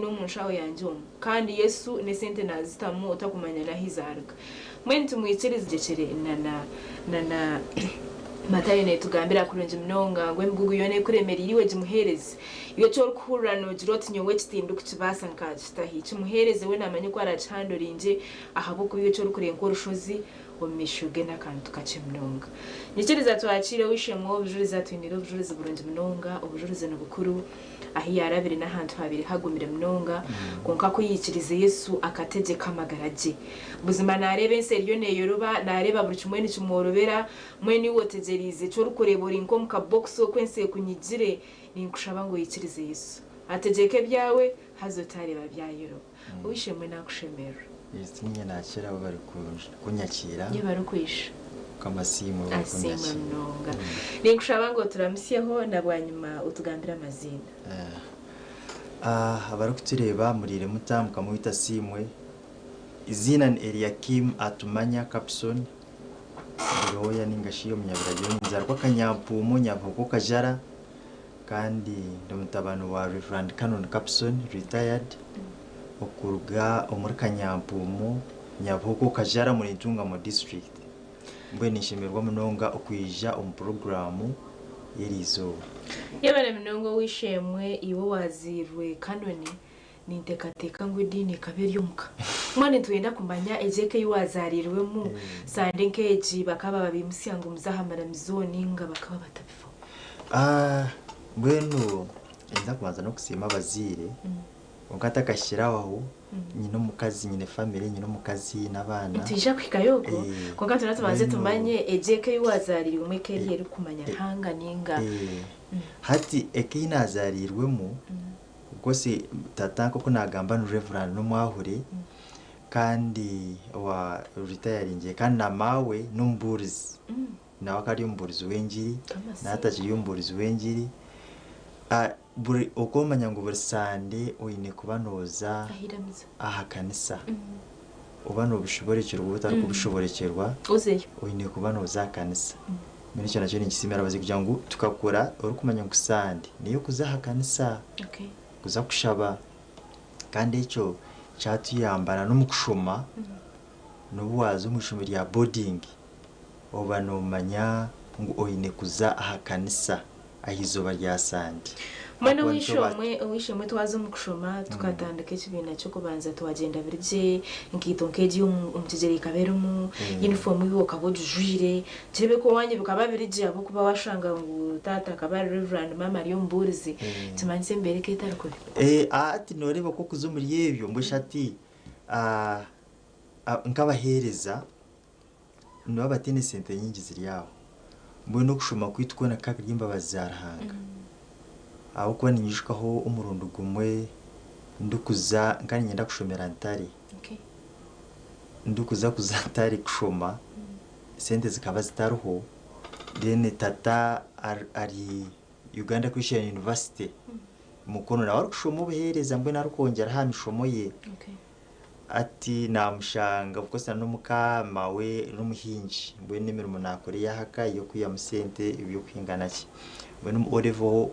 nyine omu nshaho yangye omu. Kandi Yesu n'esente naazitamu otakumanya n'ahi zaaruga. Mbwenu tumwikirize gyekyere na na na na Matayo neetugambira kurungi munonga ngu emigugu yoona ekuremereire iwe gimuheereze. Iwe eki orikuhurira noogira oti nyowe eki tindikukibaasa nkaakitahi, kimuheereze we naamanya oku araakihandoringye ahabw'okuba iwe eki orikureeba nk'orushozi omu maisho ge n'akantu kakye munonga. Nyikiriza twakiire ow'eishe-emwe w'obujurizi atwiniire obujurizi burungi munonga. Obujurizi ni bukuru. Ahu yaarabire n'ahantu haabaire hagumire munonga, kwonka ku yaikirize Yesu akategyeka amagara gye. Buzima naareeba ensi eriyo neeyoroba, naareeba buri kimwe nikimworobera. Mbwenu iwe otegyereize eki orikureeba ori nk'omu kabokisi oku ensi ekunyigire, ninkushaba ngu oikirize Yesu ategyeke ebyawe, haza otaareeba byayoroba. Ow'eishe-emwe naakushemererwa. Niinye naakira abu barikunyakiira. Ye barikwija. Mukama asiimwe Asiimwe barikunyakiira. munonga. Ninkushaba ngu oturamutsyeho na bwanyima otugambire amaziina. Abarikutureeba muriire muta? Mukama waitu asiimwe. Eiziina ni Eliakim Atumanya Kapson, ndi looya ninga shi omunyabiragiro. Ninzaarwa Kanyampuumu, Nyabuhogo Kajara kandi ndi mutabani wa Rev. Canon Kapson, retired, okuruga omuri Kanyampuumu, Nyabuhogo Kajara omuri Ntungamo District. Mbwenu ninshemererwa munonga okwija omu puroguraamu y'eriizooba. Yebare munonga ow'eishe-emwe iwe owaazairwe Kanoni, ninteekateeka ngu ediini ekaba eri omuka. Mbwenu nitwenda kumanya egyo eka ei waazaariirwemu, sande nk'egi bakaba babaimutsya ngu muze aha maramizo nainga bakaba batabifaho? Mbwenu ninza kubanza n'okusiima abazaire, kwonka ntakahikire aho, nyine omukazi, nyine famire, nyine omukazi n'abaana. Nitwija kuhikayo okwo, kwonka twena tubanze tumanye egyo eka ei waazaariirwemu eka eri erikumanya Ruhanga nainga. Hati eka ei naazaariirwemu, of course tata nk'oku naagamba ni Reverand n'omwahure kandi owa ritayaringire kandi na maawe n'omubuurizi. Nawe akaba ari omubuurizi w'engiri, na hati akiri omubuurizi w'engiri. Buri oku omanya ngu buri Sande oine kuba nooza aha kanisa. Oba noobishoborekyerwa oba otarikubishoborekyerwa, oine kuba nooza aha kanisa. Mbwenu ekyo nakyo ninkisiimira abazaire kugira ngu tukakura orikumanya ngu Sande n'ey'okuza aha kanisa, kuza kushaba. Kandi ekyo kyatuyamba na n'omu kushoma, n'obu waaza omu ishomero rya boarding, Oba noomanya ngu oine kuza aha kanisa aha izooba rya Sande. Mbwenu Ahakuba nikyo ba. ow'eishe-omwe, ow'eishe-emwe twaza omu kushoma, tukatandika ekibiina ky'okubanza twagyenda biri gye, enkaito nk'egi omu omu kigyere ekaba erimu, yunifoomu iwe okaba ogijwaire, kireebeka owaanyu bikaba biri gye ahabw'okuba waashanga ngu taata akaba ari reverand, maama ari omubuurizi, kimanyisa embeera ekaba etari kubi. Hati nooreeba ku okuza omuri ebyo, mbwenu shi hati nk'abaheereza, Nibaba bataine sente nyingi ziri aho. Mbwenu okushoma kwaitu kwona kukaba kuri embabazi za Ruhanga. Ahabw'okuba ninyijukaho omurundi gumwe ndikuza nkaba niinyenda kushomera Ntare. Ndikuza kuza Ntare kushoma, sente zikaba zitariho, then tata ari Uganda Christian University, Mukono nawe arikushoma obuheereza mbwenu arikwongyera aha mishomo ye. Ati naamushanga of course na n'omuka maawe n'omuhingi mbwenu n'emirimo naakora ey'ahaka ey'okwihamu sente eby'okuhinga na ki. Mbwenu omu O level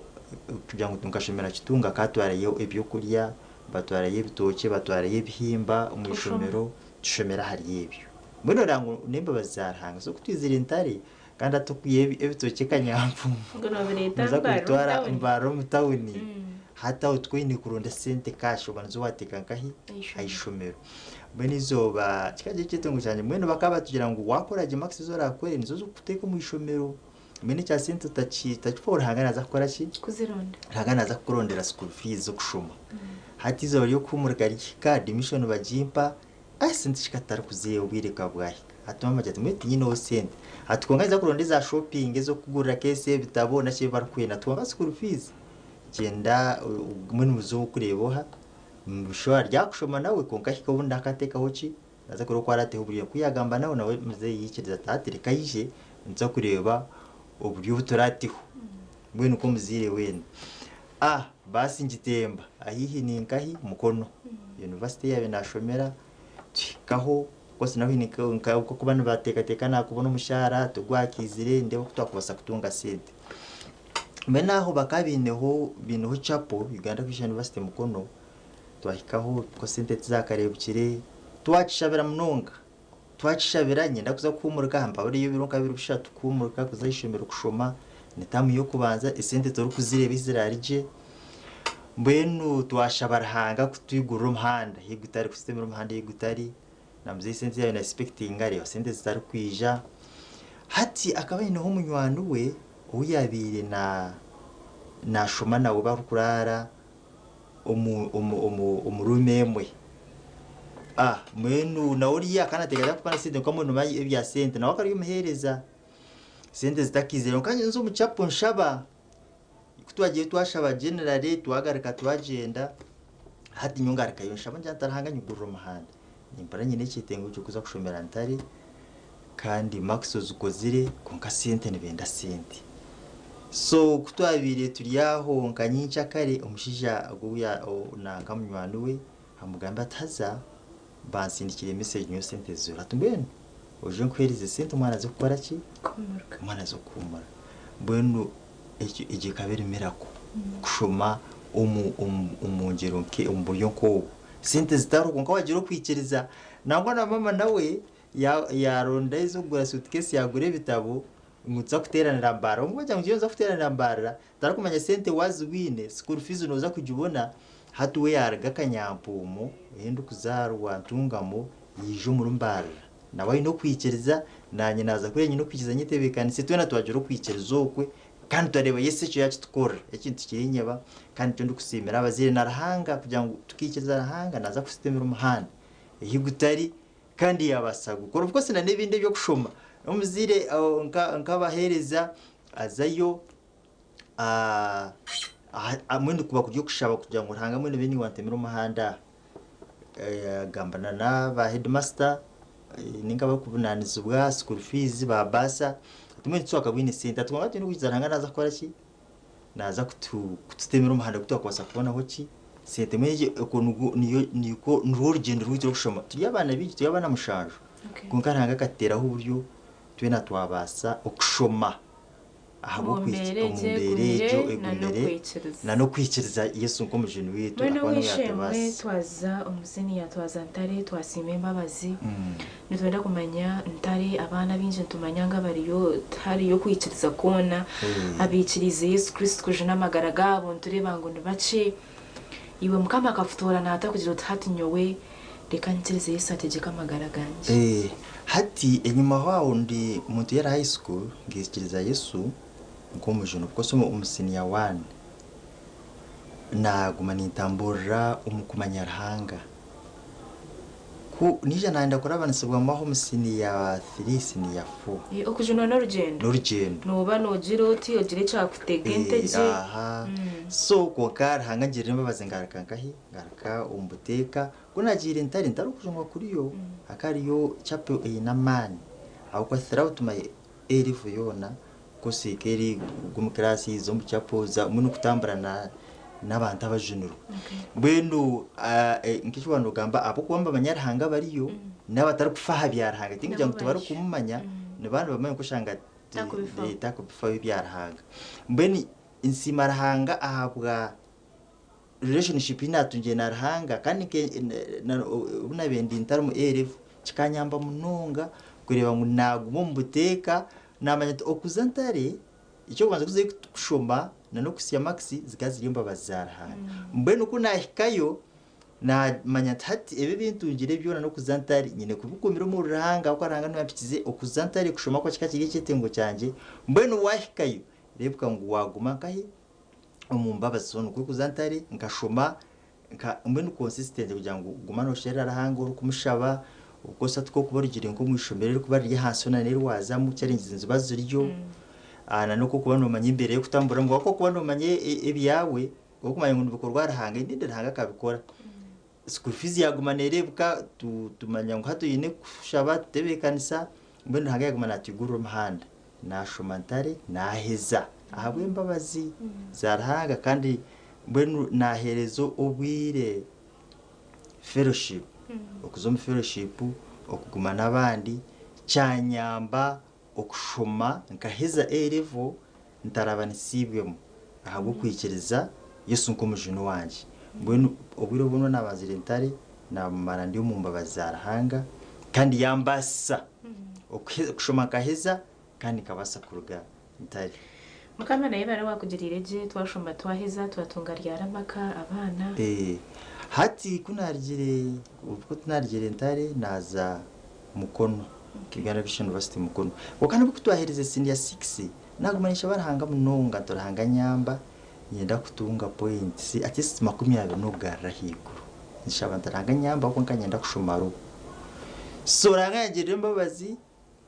kugira ngu nkashomera Kitunga akatwarayo ebyokurya, batwarayo ebitookye, batwarayo ebihimba omu ishomero tushomera ahari ebyo. Mbwenu nooreeba ngu n'embabazi za Ruhanga so ku twizire Ntare kandi hati okwiha ebitookye Kanyampumu Ngu noobireeta noza Mbarara omu kubitwara tawuni? Mbarara omu tawuni. Hati aho twaine kuronda sente cash oba nizo wateeka nkahi? Aha Aha ishomero. Mbwenu eizooba kikaba kiri ekyetengo kyangye mbwenu bakaba batugira ngu waakora gye marks ezi oraakore nizo zirikukuteeka omu ishomero. Mbwenu ekya sente otakifaho Ruhanga naaza kukora ki? Kuzironda. Ruhanga naaza kukurondera school fees z'okushoma. Hati eizooba ry'okuhuumurika rihika, admission bagimpa, ah sente kikaba tutarikuzireeba obwire bukaba bwahika. Hati maama agira ati mbwenu tinyineho sente. Ati kwonka ninza kuronda eza shopping ez'okukugurira keesi ebitabo naki ebi barikwenda. Ati kwonka school fees Gyenda ogume nimuza okureeba oha musho aryakushoma nawe kwonka ahika obundi akateekaho ki naaza kureeba oku araateho oburyo ku yaagamba nawe nawe muzeeyi yaikiriza ati hati reka aije nituza kureeba oburyo obu turaateho mbwenu nk'omuzaire weena ah baasi ngitemba ahaihi ni nkahi Mukono university ei yaabaire naashomera tuhikaho of course naho haine nk'okuba nibateekateeka naakubona omushaara tigwakaizire nindeeba oku twakubaasa kutunga sente. Mbwenu aho bakaba baineho baineho chapel, Uganda Christian University Mukono, Twahikaho ko sente tizakareebukire, twakishabira munonga. Twakishabira nyenda kuza kuhuumurika, mpabureyo ebiro nka bibiri bishatu kuhuumurika kuza aha ishomero kushoma, ni taamu y'okubanza esente torikuzireeba ahi ziraarigye. Mbwenu twashaba Ruhanga kutwigurira omuhanda ahi gutari, kututemera omuhanda ahi gutari, na muzeeyi sente yaabaire na expectinga areeba sente zitarikwija. Hati akaba aineho munywani we ou yaabaire naashoma nawe barikuraara omu room emwe. Mbwenu nawe oriya akaba naateekateeka kuba na sente kwonka mbwenu omanya ebya sente nawe akaba ari omuheereza. Sente zitakaizire kwonka nyowe nza omu chapel nshaba. Ku twagiire twashaba generally twagaruka twagyenda, hati nyowe ngarukayo nshaba ngira nti Ruhanga nyigurira omuhanda. Nimpurira nyine ekyetengo ky'okuza kushomera Ntare kandi marks ozikozire kwonka sente nibenda sente. So ku twabaire turi aho nka nyenkyakare omushaija ogu nanka munywani we amugambira ati haza bansindikire message nyowe sente ziriho. Ati mbwenu oije nkuheereze sente omwana aze kukora ki? Omwana aze kuhuumura. Mbwenu egyo ekaba eri miracle kushoma omu ngyero omu buryo nk'obwo. Sente zitariho kwonka waagira okwikiriza nangwa na maama nawe yaaronda ez'okugura suitcase yaagura ebitabo ngu tuza kuteeranira Mbarara. Obumwe bagira ngu ngiye nza kuteeranira Mbarara tarikumanya sente waazibwine school fees nooza kugibona. Hati we yaaruga Kanyampuumu ei ndikuzaarwa Ntungamo yaija omuri Mbarara. Nawe aine okwikiriza naanye naaza kuriya nyine okwikiriza nyetebeekanise twena twagira okwikiriza okwe kandi twareeba Yesu ekyo yaakitukorera. Ekintu tikirenyeba kandi nikyo ndikusiimira abazaire na Ruhanga kugira ngu tukaikiriza Ruhanga naaza kututemera omuhanda ahi gutari kandi yaabaasa kugukora. Of course na n'ebindi eby'okushoma omuzaire nk'abaheereza azayo mbwenu kuba kuri okushaba kugira ngu Ruhanga mbwenu obe niiwe wantemera omuhanda aha. Agambana n'aba headmaster ninga abarikuvunaanizibwa school fees ba bursar ati mbwenu titwakabwine sente ati kwonka twine okwikiriza Ruhanga naaza kukora ki? Naaza kututemera omuhanda ogu twakubaasa kubonaho ki? Sente. Mbwenu okwo nirwo orugyendo rwaitu rw'okushoma. Turi abaana baingi, turi abaana mushanju kwonka Ruhanga akatuteeraho oburyo twena twabaasa okushoma Omu mbeera omu egyo mbeera egyo egumire egumire nan'okwikiriza. nan'okwikiriza Yesu nk'omujuni waitu Mbwenu akuba niwe ow'eishe-emwe yaatubaasisa. twaza omu siniya twaza Ntare twasiima embabazi. Nitwenda kumanya Ntare abaana abaingi nitumanya ngu abariyo tihariyo okwikiriza kwona. Abaikiriize Yesu Kristo kujuna amagara gaabo nitureeba ngu ni bakye. Iwe Mukama akakutoorana ata kugira oti hati nyowe reka nyikirize Yesu ategyeke amagara gangye? Hati enyimaho aho ndi muntu yari high school nkaikiriza Yesu nk'omujuni of course omu senior one naaguma nintamburira omu kumanya Ruhanga. Ku naija naayenda kurabanisibwamu aho omu senior three, senior four. Okujunwa n'orugyendo. N'orugyendo. Nooba noogira oti ogira ekyakutega entegye. Aha. So kwonka Ruhanga angirira embabazi ngaruka nkahi? Ngaruka omu buteeka. Ku naagiire Ntare, Ntare okujunwa kuriyo, hakaba hariyo chapel eine amaani. Ahabw'okuba throughout my A level yoona, course eka eri omu class, omu chapel, mbwenu okutambura n'abantu abajunirwe. Mbwenu nk'eki waaba noogamba ahabw'okuba nibamanya Ruhanga bariyo, n'abatarikufa aha bya Ruhanga tindikugira ngu tibarikumumanya, nibaba nibamanya kwonka oshanga takubifaho ebya Ruhanga. Mbwenu nsiima Ruhanga ahabwa relationship ei naatungire na Ruhanga kandi obu naabaire ndi ntari omu A level kikanyamba munonga kureeba ngu naaguma omu buteeka, naamanya nti okuza Ntare eky'okubanza kuzayo kushoma n'okuhitsya marks zikaba ziri embabazi za Ruhanga. Mbwenu ku naahikayo naamanya nti hati ebi ebintungire byona n'okuza Ntare nyine kubikumira omuri Ruhanga ahabw'okuba Ruhanga niwe yampikize okuza Ntare kushoma kikaba kiri ekyetengo kyangye. Mbwenu waahikayo reebeka ngu waaguma nkahi? Omu mbabazi. So nikwo kuza Ntare nkashoma mbwenu consistent kugira ngu guma noosherura Ruhanga orikumushaba, of course hati ku orikuba orugire nk'omu ishomero eririkuba riri ahansi hoona n'eri waazamu challenges niziba ziriyo, na n'oku orikuba noomanya embeera y'okutamburamu kwonka ku orikuba noomanya ebyawe, orikumanya ngu nibikorwa Ruhanga, indeed Ruhanga akabikora. School fees yaaguma neereebeka tumanya ngu hati oine kushaba tutebeekanisa, mbwenu Ruhanga yaaguma naatwigurira omuhanda. Naashoma Ntare naaheza ahabw'embabazi za Ruhanga kandi mbwenu naaheereza obwire fellowship, okuza omu fellowship, okuguma n'abandi kyanyamba okushoma nkaheza A level ntarabanisiibwemu ahabw'okwikiriza Yesu nk'omujuni wangye. Mbwenu obwire obumwe nabanzire ntare namara ndi omu mbabazi za Ruhanga kandi yambaasisa kushoma nkaheza kandi nkabaasa kuruga ntare. Mukama nayebare owakugiriire gye twashoma twaheza twatunga ryari amaka, abaana. Hati ku naarugire ku naarugire Ntare naaza Mukono, Uganda Christian University Mukono. Kwonka n'obu ku twaherize senior six, naaguma ninshaba Ruhanga munonga nti Ruhanga nyamba niinyenda kutunga points at least 20 n'okugarura ahaiguru. Nshaba nti Ruhanga nyamba kwonka niinyenda kushoma law. So Ruhanga yangirira embabazi.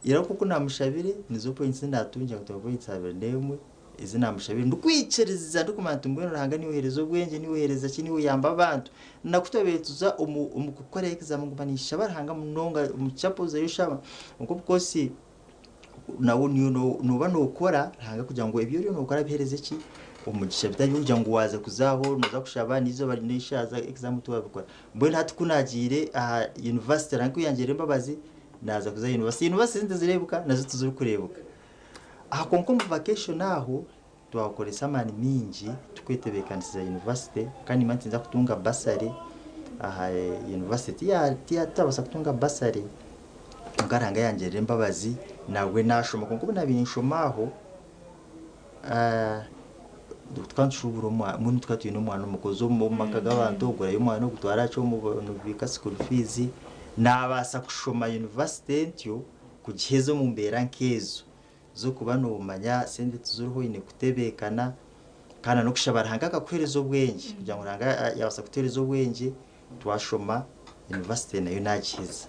Reero nk'oku naamushabire, nizo points ezi naatungira nkatunga points 21 ezi naamushabire ndikwikiriza ndikumanya nti mbwenu Ruhanga niiwe oheereza obwengye, niiwe oheereza ki, niiwe oyamba abantu. Na ku twabaire tuza omu omu kukora exam nguma ninshaba Ruhanga munonga omu chapel ozayo oshaba kwonka of course nawe nooba nookora Ruhanga kugira ngu ebi oriyo nookora abiheereze ki? Omugisha bitari kugira ngu waaza kuza aho nooza kushaba n'eizooba n'eshaaha za exam tiwaabikora. Mbwenu hati ku naagiire aha university Ruhanga ku yangirira embabazi, Naaza kuza university. University ezindi tizireebuka nazo tizirikureebuka. Aha kwonka omu vacation aho twakoresa amaani maingi tukwetebeekanisiza university kandi nimanya nti ninza kutunga bursary aha university. Titwabaasa kutunga bursary kwonka Ruhanga yangirira embabazi nabwe naashoma kwonka obu naabaire ninshoma aho, Tukaba nitushubura omwana, mbwenu tukaba twine omwana omukozi omu maka g'abantu, ogurayo omwana ogutwara aha kyoma nobiika school fees, naabaasa kushoma university ntyo kugiheza omu mbeera nk'ezo z'okuba noomanya sente tiziriho oine kutebeekana kandi na n'okushaba Ruhanga akakuheereza obwengye kugira ngu Ruhanga yaabaasa kutuheereza obwengye twashoma university nayo naagiheza.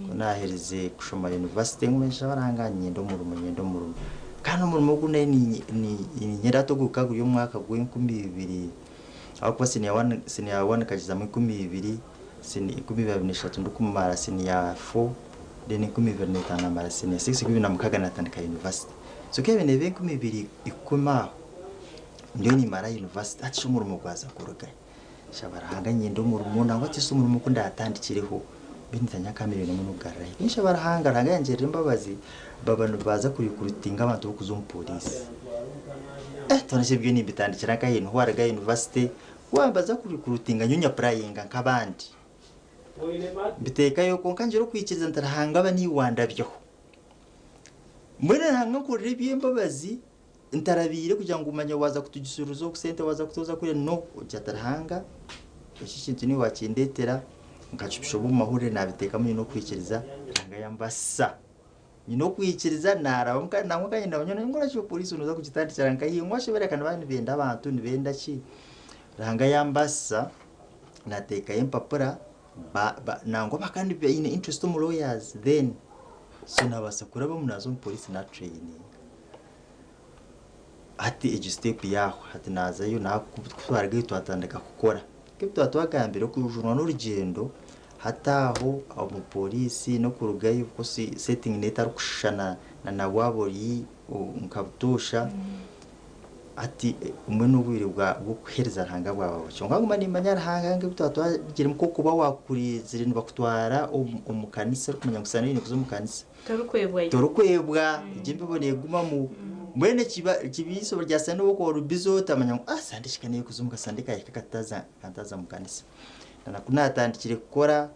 Ku naaherize kushoma yunivasite nguma ninshaba Ruhanga niinyenda omurimo niinyenda omurimo. Kandi omurimo ogu naabaire niinyenda hati ogwo gukaba guri omwaka gw'enkumi ibiri ahabw'okuba siniya wani siniya wani nkagizamu 2000, 2023 ndikumara siniya four, then 2005 naamara siniya six, 2006 naatandika yunivasite. So ku yaabaire neeba 2010 aho, ndiyo niimara yunivasite hati shi omurimo gwaza kurugahi? Nshaba Ruhanga nyenda omurimo nangwa tihaine omurimo ogu ndatandikireho mbwenu nitanya nka million emwe n'okugarura ahaiguru. Nshaba Ruhanga, Ruhanga yangirira embabazi baba nibaza ku recruitinga abantu b'okuza omu police. Eh twena shi ebyo nimbitandikira nkahi niho waruga university waaba nibaza ku recruitinga nyowe nyapurayinga nk'abandi. Mbiteekayo kwonka ngira okwikiriza nti Ruhanga aba niiwe wandabyaho. Mbwenu Ruhanga ankorera eby'embabazi. Ntarabiire kugira ngu manya waaza kutugishuruza oku sente waaza kutoza kuriya no ogira ati Ruhanga eki ekintu niiwe wakindetera nkakibishoba omu mahurire nabiteekamu nyine okwikiriza Ruhanga yambasisa nyine okwikiriza narabamu kandi nangwa nkanye nabanya ngu orakira police noza kugitandikira nkahi ngu washemererwa nibaba nibenda abantu nibenda ki Ruhanga yambasisa nateekayo empapura ba ba nangwa bakaba baine interest omu lawyers then so nabaasa kurabamu naza omu police na traininga. Hati egyo siteepu yaahwa, hati naazayo ku twarugayo twatandika kukora. Nk'ebi twaba twagambire okujunwa n'orugyendo, hati aho omu pooriisi n'okurugayo of course setting neeba etarikushushana na waaba ori nka butoosha, hati mbwenu obwire bw'okuheereza Ruhanga bwaba bukye. Kwonka nguma niimanya Ruhanga nk'ebi twaba twagiremu nk'okuba waakurizire nibakutwara omu kanisa orikumanya ngu Sande oine kuza omu kanisa. Torikwebwayo. Torikwebwa, egyo embibo neegumamu. Mbwenu ekiba ekibi eizooba rya Sande obu okuba ori bize oti omanya ngu ah Sande shi ka neekuza omu ka Sande kaahika kataaza kantaaza omu kanisa. Na ku naatandikire kukora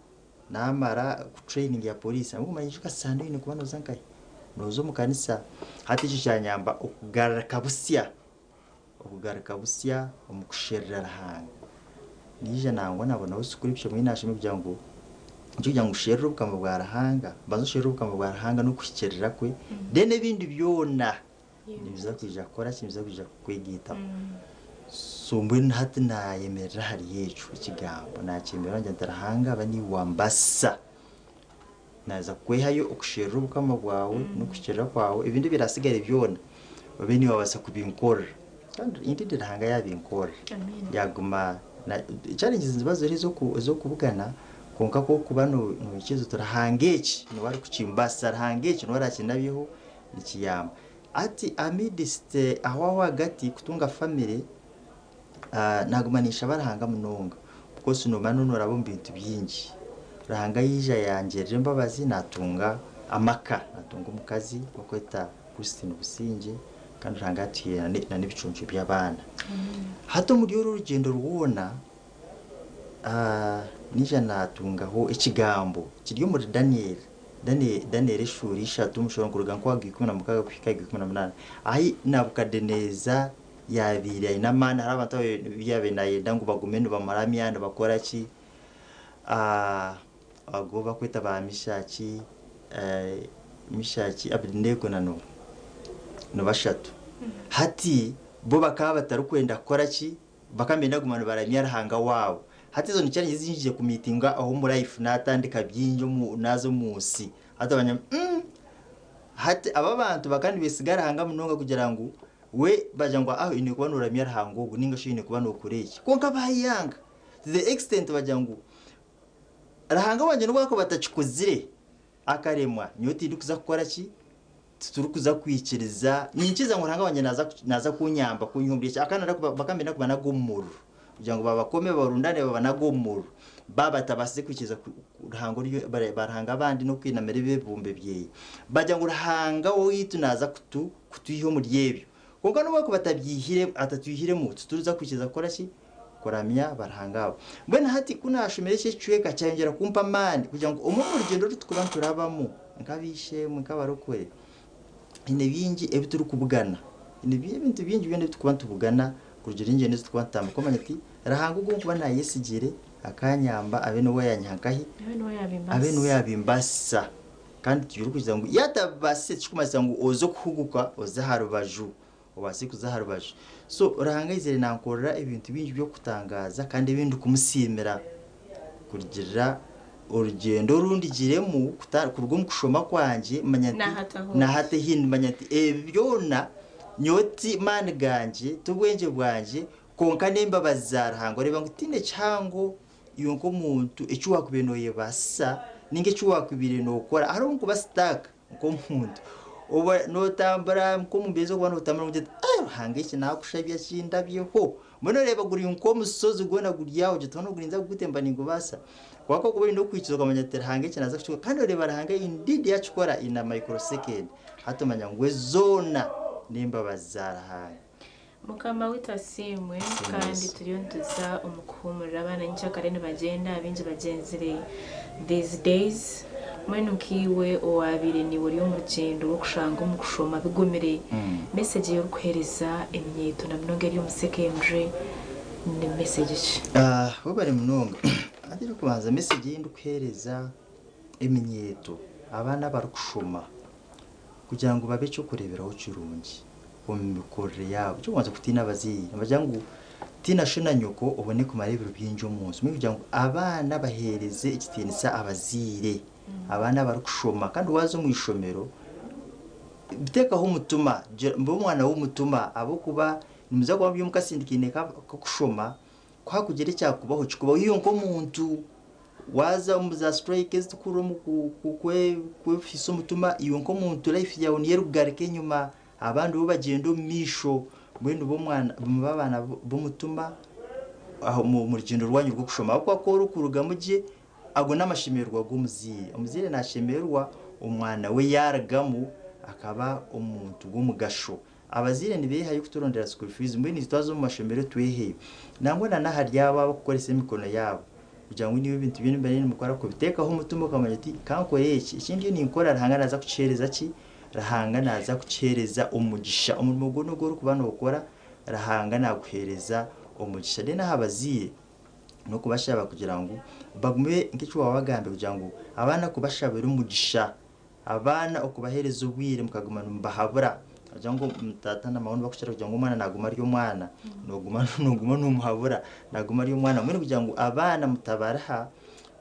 naamara ku training ya poriisi nabwo omanya ijuka Sande oine kuba nooza nkahi? Nooza omu kanisa. Hati ekyo kyanyamba okugaruka busya. Okugaruka busya omu kusherura Ruhanga. Naija nangwa nabonaho scripture mbwenu nashoma ekugira ngu ekyokugira ngu sherura obukama bwa Ruhanga, banza osherure obukama bwa Ruhanga n'okuhikirira kwe, then ebindi byona nibiza kwija kukora ki, nibiza kwija kukwegaitaho. So mbwenu hati nayemerera ahari ekyo ekigambo, nakyemereraho ngira nti Ruhanga aba niiwe wambaasisa. Naaza kukwehayo okusherura obukama bwawe n'okuhikiirira kwawe, ebindi ebiraatsigare byona obe niiwe waabaasa kubinkorera. Kandi indeed Ruhanga yaabinkorera. Yaaguma na challenges niziba ziriho ez'okubugana kwonka ku orikuba noikiriza oti Ruhanga eki niwe arikukimbaasisa, Ruhanga eki niwe araakinabyeho, nikiyamba. Hati amidst aho aho ahagati kutunga family, Naaguma ninshaba Ruhanga munonga because noomanya nooraba omu bintu bingi. Ruhanga yaija yangirira embabazi naatunga amaka, naatunga omukazi orikweta Christine Busingye kandi Ruhanga atuhaire n'ebicuncu by'abaana. Hati omuri oru orugyendo rwona. Naija naatungaho ekigambo kiri omuri Danieli, Danieli eshuura ishatu omushoro kuruga nk'aha gwa 16 kuhika aha gwa 18, ahu Nabukadeneeza yaabaire aine amaani hariho abantu abu yaabaire naayenda ngu bagume nibamuramya nibakora ki, agu obu barikweta ba Mishaki, Mishaki, Abedeneego na ni bashatu. Hati bo bakaba batarikwenda kukora ki? Bakaba nibenda kuguma nibaramya Ruhanga waabo. Hati ezo ni challenge ezi nyije kumiitinga omu life naatandika bingi omu naaza omu nsi. Hati bamanya ngu hati aba abantu bakaba nibeesiga Ruhanga munonga kugira ngu we bagira ngu aa oine kuba nooramya Ruhanga ogu nainga shi oine kuba nookora eki. Kwonka baayanga to the extent bagira ngu Ruhanga wangye nobu arikuba atakikozire akaremwa, nyowe tindikuza kukora ki? Titurikuza kwikiriza, ninkiriza ngu Ruhanga wangye naaza naaza kunyamba kunyiha omuri eki. Akaba bakaba nibenda kubanaga omu muriro kugira ngu babakome babarundane babanaga omu muriro. Baaba batabaasize kwikiriza Ruhanga ori baruhanga abandi n'okwinamira ebi ebibumbe byeye. Bagira ngu Ruhanga waitu naaza kutu kutwiha omuri ebyo. Kwonka n'obu arikuba atabyihire atatwihiremu tituriza kwikiriza kukora ki? Kuramya baruhanga abo. Mbwenu hati ku naashomire eki ekicweka kyayongyera kumpa amaani kugira ngu omu omu rugyendo oru turikuba niturabamu nk'ab'eishe-emwe, nk'abarokore, haine bingi ebi turikubugana. Haine ebintu bingi byona ebi turikuba nitubugana kurugiirira engyendo ezi turikuba nitutambura. Kwonka omanya oti Ruhanga ogu ndikuba naayesigire akanyamba abe niwe yaanyiha nkahi? Abe niwe yaabimbaasisa. Kandi twine kugira ngu yaatabibaasise tikirikumanyisa ngu oze kuhuguka oze aha rubaju. Obaase kuza aha rubaju. So Ruhanga aizire nankorera ebintu bingi by'okutangaaza kandi ebi ndikumusiimira kurugirira orugyendo oru ndigiremu kuruga omu kushoma kwangye manya nti na hati ahi ndi manya nti ebi byona nyowe ti maani gangye, ti bwengye bwangye kwonka n'embabazi za Ruhanga. Oreeba ngu tihaine kihango iwe nk'omuntu eki waakubaire nooyebaasisa nainga eki waakubaire nookora. Hariho obu nkuba sitaaka. Nk'omuntu, oba nootambura nk'omu mbeera ez'okuba nootambura ogira oti, Ai Ruhanga eki naakushabya kindabyeho. Mbwenu oreeba guri nk'omushozi gwona guri aho ogira oti hoona ogu ninza kugutemba ningubaasa. Kwonka ku orikuba oine okwikiriza okamanya oti Ruhanga eki naaza kukikora kandi oreeba Ruhanga indeed yaakikora in a microsecond, hati omanya ngu ezi zoona n'embabazi za Ruhanga. Mukama waitu asiimwe kandi turiyo nituza omu kuhuumurira abaana nyenkyakare nibagyenda abaingi bagyenzire these days mbwenu nkaiwe owaabaire niiwe ori omu rugyendo rw'okushanga omu kushoma bigumire message ei orikuheereza eminyeeto na munonga eri omu secondary ni message ki? Webare munonga. Hati eky'okubanza message ei ndikuheereza eminyeeto abaana abarikushoma kugira ngu babe eky'okureeberaho kirungi omu mikorere yaabo. Eky'okubanza kutiina abazaire. Nibagira ngu tiina sho na nyoko obone kumara ebiro bingi omu nsi. Mbwenu kugira ngu abaana baheereze ekitiinisa abazaire, abaana abarikushoma. Kandi waaza omu ishomero, teekaho omutima, ba omwana w'omutima ahabw'okuba nimuza kuba muri omu kasindikaine k'okushoma, Ku hakugira ekyakubaho, kikubaho iwe nk'omuntu. Waaza omu za siturayika ezi turikuhurira omu kwefiisa omutima, iwe nk'omuntu life yaawe niyo erikugaruka enyima, abandi bo bagyenda omu maisho. Mbwenu mube abaana b'omutima omu rugyendo rwanyu rw'okushoma ahabw'okuba ku orikurugamu gye, Ago n'amashemererwa g'omuzaire. Omuzaire naashemererwa omwana we yaarugamu akaba omuntu w'omugasho. Abazaire nibeehayo kuturondera school fees mbwenu itwe twaza omu mashomero tweheyo. Nangwa na n'ahari abo abarikukoresa emikono yaabo kugira ngu nyowe ebintu byona ebi mbaire nimukora kubiteekaho omutima okamanya oti ka nkore eki, eki ndiyo ninkora Ruhanga naaza kukiheereza ki? Ruhanga naaza kukiheereza omugisha. Omurimo gwona ogu orikuba nookora Ruhanga naaguheereza omugisha. Then aha bazaire, n'okubashaba kugira ngu bagume nk'eki waabagambire kugira ngu abaana kubashabira omugisha, abaana okubaheereza obwire mukaguma nimubahabura kugira ngu taata na maawe nibakukira kugira ngu omwana naaguma ari omwana, nooguma nooguma noomuhabura naaguma ari omwana mbwenu kugira ngu abaana mutabariha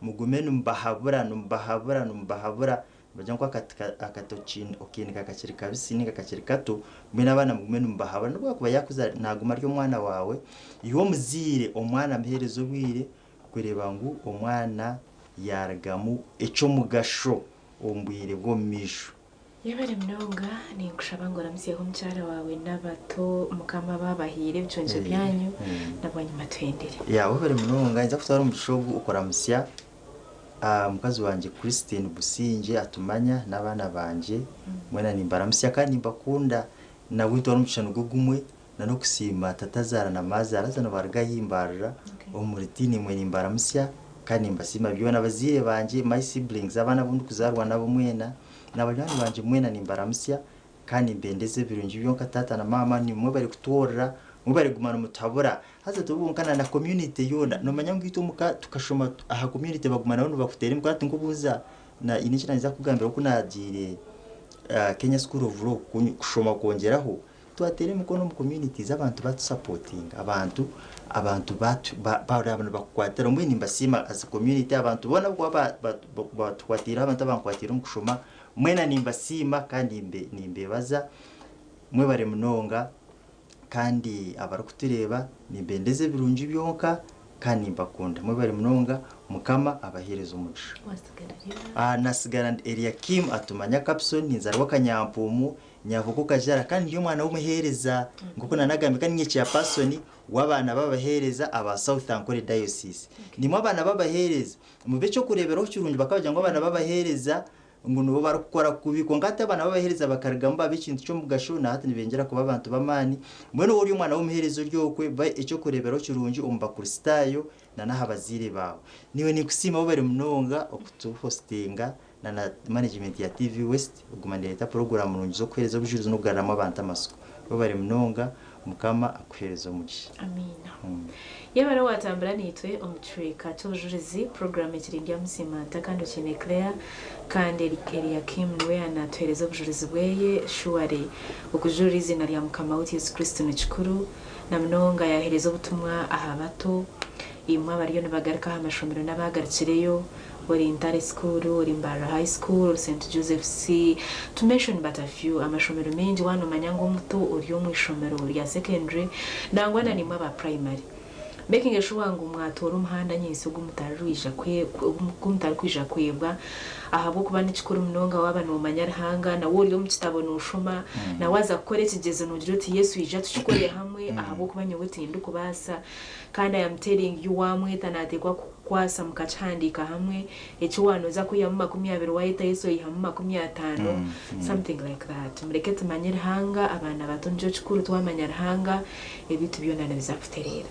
mugume nimubahabura nimubahabura nimubahabura Nibagira ngu akati akati okiinika kakiri kabisi nainga kakiri kato, mbwenu abaana mugume nimubahabura nobu yaakuba yaakuzire naaguma ari omwana waawe, iwe omuzaire omwana muheereze obwire kureeba ngu omwana yaarugamu eky'omugasho omu bwire bw'omu maisho. Yebare munonga, ninkushaba ngu oramutsyeho omukyara waawe n'abato Mukama ababahaire ebiconco byanyu na bwanyima tuhendere. Ya webare munonga, ninza kutwara omugisha ogu okuramutsya Mukazi wangye Christine Busingye atumanya n'abaana bangye mwena nimbaramutsya kandi nimbakunda. Nabwe nitwara omugisha nigwo gumwe na n'okusiima tatazaara na maazaara haza nibaruga ahi mbarira. Omuri nimwe nimbaramusya kandi nimbasiima byona. Abazaire bangye, my siblings, abaana abu ndikuzaarwa nabo mwena, na banywani bangye mwena nimbaramusya kandi nimbendeza ebirungi byonka. Taata na maama, nimwe bari kutworora, mwe bari kuguma nimutuhabura. Haza tibo bonka, na community yoona. Noomanya ngu itwe omuka tukashoma aha community, baguma nabo nibakuteera emikono. Hati nk'obuuza haine eki naija kukugambira, oku naagiire Kenya School of Law kushoma kwongyeraho, twateera emikono omu communities, abantu batusupportinga, abantu baraba nibakukwatira. Mbwenu nimbasiima as a community, abantu boona abarikuba batukwatiire, abantu abankwatiire omu kushoma mwena nimbasiima kandi nimbebaza. Mwebare munonga. Kandi abarikutureeba, nimbendeza ebirungi byonka kandi nimbakunda. Mwebare munonga, Mukama abaheereza omugisha. Nasigara Eliakim Atumanya Capson, ninzarwa Kanyampumu, nyavuka Kajara, kandi ndi omwana w'omuheereza nk'oku nanagambye, kandi ninye chairperson w'abaana b'abaheereza aba South Ankole Diocese. Nimwe abaana b'abaheereza mube ekyokureeberaho kirungi. Bakabagira ngu abaana b'abaheereza ngu nibo barikukora kubi, kwonka hati abaana b'abaheereza bakarugamu baba ekintu ky'omugasho, na hati nibengyera kuba abantu b'amaani. Mbwenu ori omwana w'omuheereza ori okwe, ba ekyokureeberaho kirungi omu Bakristaayo na n'aha bazaire baawe. Niwe ninkusiima, webare munonga okutuhostinga na management ya TV West, okuguma nereeta poroguramu nungi z'okuheereza obujurizi n'okugaruramu abantu amasiko. Webare munonga, Mukama akuheereza omugisha. Amiina. Yebare watambura naitwe omu kicweka ky'obujurizi. Puroguramu ekiri Ndyamusiima kandi okiine Claire, kandi Eliakim niwe yanatuheereza obujurizi bweye. Shuware okujurira izina rya Mukama waitu Yesu Kristo ni kikuru na munonga. Yaheereza obutumwa aha bato, imwe abariyo nibagaruka aha mashomero n'abagarukireyo, ori Ntare School, ori Mbarara High School, ori St Joseph C, to mention but a few. Amashomero maingi, wanomanya ngu omuto ori omu ishomero rya secondary, nangwa na nimwe aba primary, making sure ngu mwatoora omuhanda nyinsi ogu mutarikwija kwebwa, ahabw'okuba ni kikuru munonga waaba noomanya Ruhanga. Nawe ori omu kitabo nooshoma, nawe waza kukora ekigyezo noogira oti, "Yesu, ija tukikore hamwe, ahabw'okuba nyowe tindikubaasa." Kandi I am telling you, wamweta naateekwa kukukwasa mukakihandiika hamwe. Eki waanoza kwihamu 20, wayeta Yesu oyihamu 50, something like that. Mureke tumanye Ruhanga, abaana bato, nikyo kikuru. Twamanya Ruhanga, ebintu byona nibiza kutereera.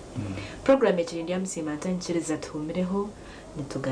Program ekiri Ndyamusiima, ntanyikiriza tuhumireho nitugaruka.